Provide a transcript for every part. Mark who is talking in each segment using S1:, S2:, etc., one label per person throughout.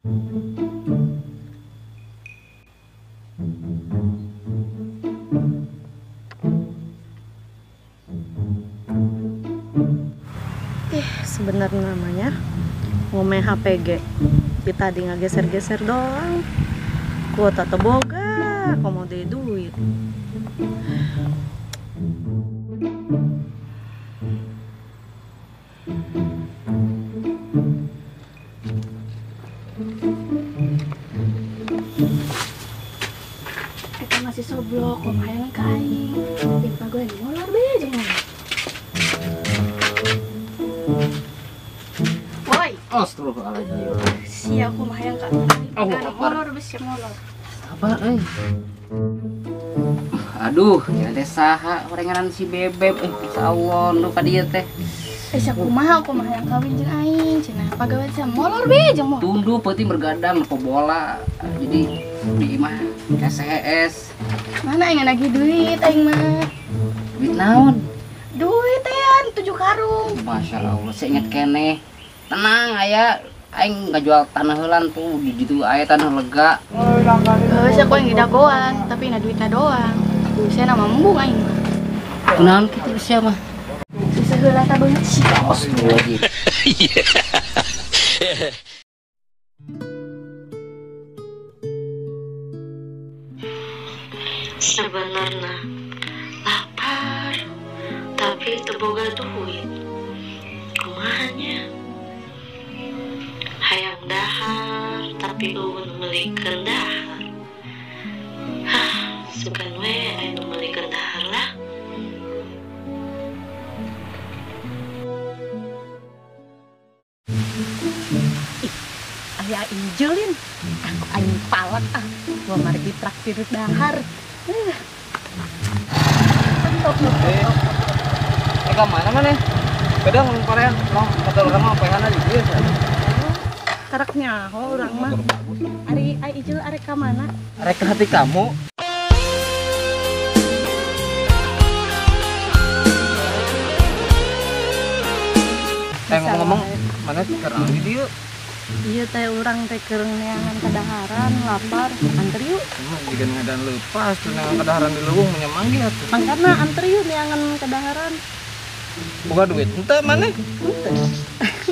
S1: Sebenarnya namanya ngomong HPG kita tadi ngageser-geser doang kuota teboga komo duit.
S2: Kita masih soblok kok hayang ka aing timpa gue molor be jeung.
S3: Astagfirullahaladzim.
S2: Sia aku mah hayang ka. Molor geus molor.
S3: Sabar euy. Aduh, kira teh saha orenganan si Bebeb insyaallah nu ka dieu teh.
S2: Sia kumaha aku mah hayang kawin jeung aing cenah. Pagawe sia molor be jeung molor.
S3: Tunduh peuting bergadang nepo bola. Jadi di imah SES.
S2: Mana aing nagih duit aing mah.
S3: Duit naon?
S2: Duit tean 7 karung.
S3: Masya Allah, saya inget keneh. Tenang aya, aing ngajual tanah heulan tuh di ditu aya tanah lega.
S2: Heuh, sia ku aing didagoan, tapi na duitna doang. Sia nama embung aing mah.
S3: Kunaon kitu sia mah?
S2: Susah heula ta beungeut sia.
S3: Astagfirullahaladzim.
S1: Sebenarnya lapar, tapi teu boga duit. Kumaha nya? Hayang dahar tapi eueun meulikeun dahar. Hah, sugan we aya nu meulikeun dahar lah. Ih, aya Ijulin. Aku aing palak ah, gua mari ditraktir dahar.
S3: Ka mana maneh? Kadang mun korean, long motor urang mah poehan di dieu.
S1: Karak nyaho urang mah. Ari ai Ijul arek ka mana?
S3: Arek ke hati kamu. Ngomong-ngomong, mana keur di dieu?
S1: Iya teh urang teh keur neangan kadaharan, lapar, anter yuk.
S3: Jiga ngadan leupas tuh neangan kadaharan di leuweung nya manggih atuh.
S1: Mangkana anter yuk neangan kadaharan.
S3: Boga duit henteu maneh?
S1: Henteu.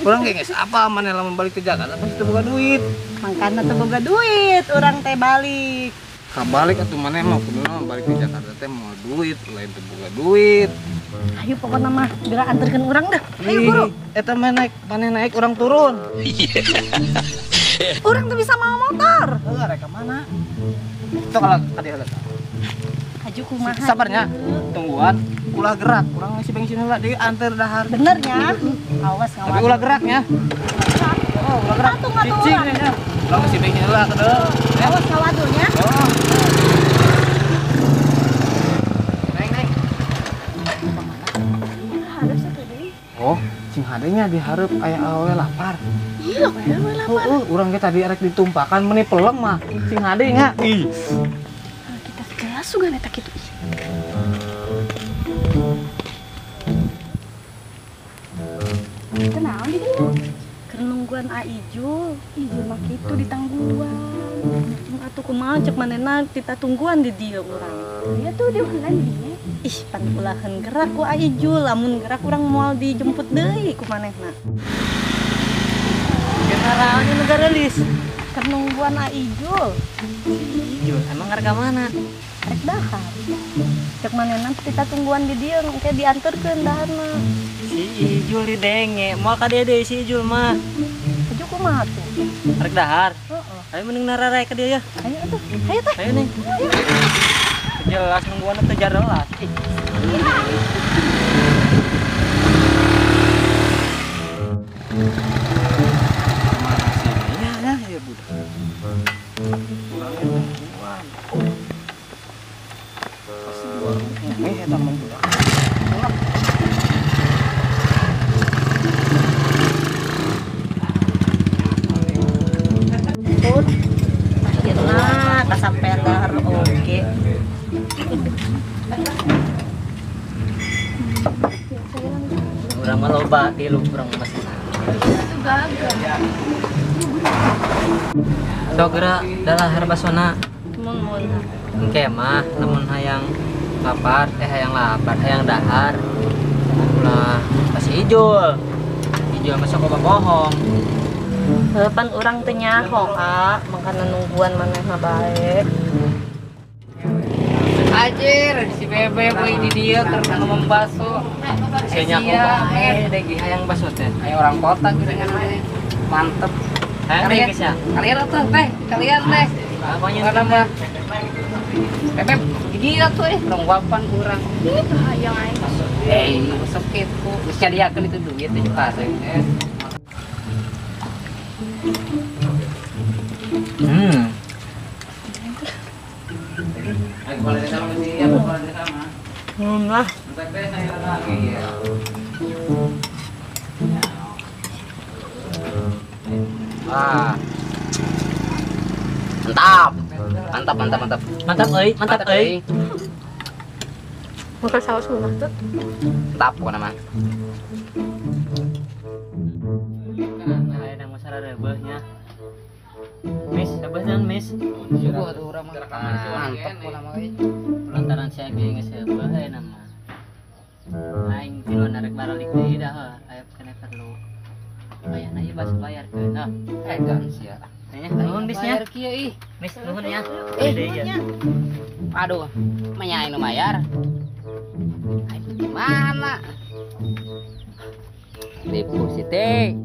S3: Urang ge geus apa maneh lamun balik ke Jakarta pasti teu boga duit.
S1: Mangkana teu boga duit, urang teh balik.
S3: Kabalik atuh maneh mah kuduna balik ke Jakarta teh moal duit, lain teu boga duit.
S1: Ayo pokona mah geura anterkeun urang dah. Ayo buru.
S3: Eta mah naik, maneh naik urang turun.
S1: Urang teu bisa mawa motor.
S3: Heuh, rek ka mana? Sok kalau ka dieu heula.
S1: Aju kumaha?
S3: Sabarnya, tungguan. Ulah gerak, urang ngisi bensin heula deui anter dahar.
S1: Bener nya? Awas ngawas.
S3: Tapi ulah geraknya. Oh, ulah gerak. Cicing nya. Urang ngisi bensin heula kedeung.
S1: Awas ngawadulnya.
S3: Oh. Neng, neng. Oh, cing hadenya dihareup aya awewe lapar.
S2: Ih, awewe lapar.
S3: Heeh, urang ge tadi arek ditumpakan meuni peleng mah. Cing hade nya. Ih.
S2: Kita jelas sugan eta kitu. Kenaon di dieu?
S1: Keur nungguan A Ijul.
S2: Ijul mah kitu ditangguan.
S1: Atuh kumaha cek manehna tita tungguan di dieu urang.
S2: Iya tuh di heula di dieu.
S1: Ih, pan ulaheun gerak ku A Ijul, lamun gerak urang moal dijemput deui ku manehna.
S4: Kenaraon nu gareulis?
S1: Keur nungguan A Ijul.
S4: Si Ijul emang arek ka mana?
S1: Arek dahar. Cek manehna tita tungguan di dieu engke dianterkeun daharna.
S4: Si Ijul didenge, moal ka dieu deui si Ijul mah.
S1: Aju kumaha tuh?
S4: Arek dahar.
S1: Heeh.
S4: Ayo mending nararai ka dieu ya.
S1: Ayo atuh. Ayo teh.
S4: Ayo neng.
S1: Ayo.
S4: Jelas nungguan teh jelas. Ih.
S3: Mana sih ya ya ya budak. Urangnya tungguan. Pasti di warung meh eta mah budak.
S1: Put. Akhirna kasampean dahar oge.
S4: Urang mah loba tilu urang masih.
S2: Itu gagal.
S4: Sok geura dalahar basona.
S1: Mun.
S4: Engke mah lamun hayang lapar, hayang lapar, hayang dahar. Ulah pasti Ijul. Ijul mah sok bohong.
S1: Heuh pan urang teu nyaho, ah, mangkana nungguan maneh mah bae.
S3: Anjir, si Bebe we di dieu keur ngomong baso.
S4: Sia nyaho bae degi hayang baso teh.
S3: Ayo orang kota geuningan we. Mantep.
S4: Hayang geus ya.
S3: Kalian atuh teh, kalian teh.
S4: Pokoknya
S3: mah. Bebe di dieu atuh rong wapan kurang.
S2: Hayang aing.
S3: Sok kitu. Geus nyadiakeun itu duit teh paseng.
S4: Lah.
S3: Wah. Mantap. Mantap, mantap, mantap.
S4: Mantap euy, mantap euy.
S2: Makan saus mah tuh.
S3: Mantap pokoknya mah.
S4: Aya masalah rebeuhnya. Mis, rebeuh naon, Mis?
S3: Subuh atuh urang mah. Mantap pokoknya mah euy.
S4: Lantaran saya ge geus rebeuh aya mah. Aing tiluan arek baralik deui dah heuh, aya keneh perlu. Bayarna ieu bas bayarkeun heuh.
S3: Edan sia.
S4: Nya, nuhun bisnya.
S3: Bayar kieu ih.
S4: Mis nuhun ya.
S3: Aduh, mah aing nu bayar. Aing gimana? Deposite.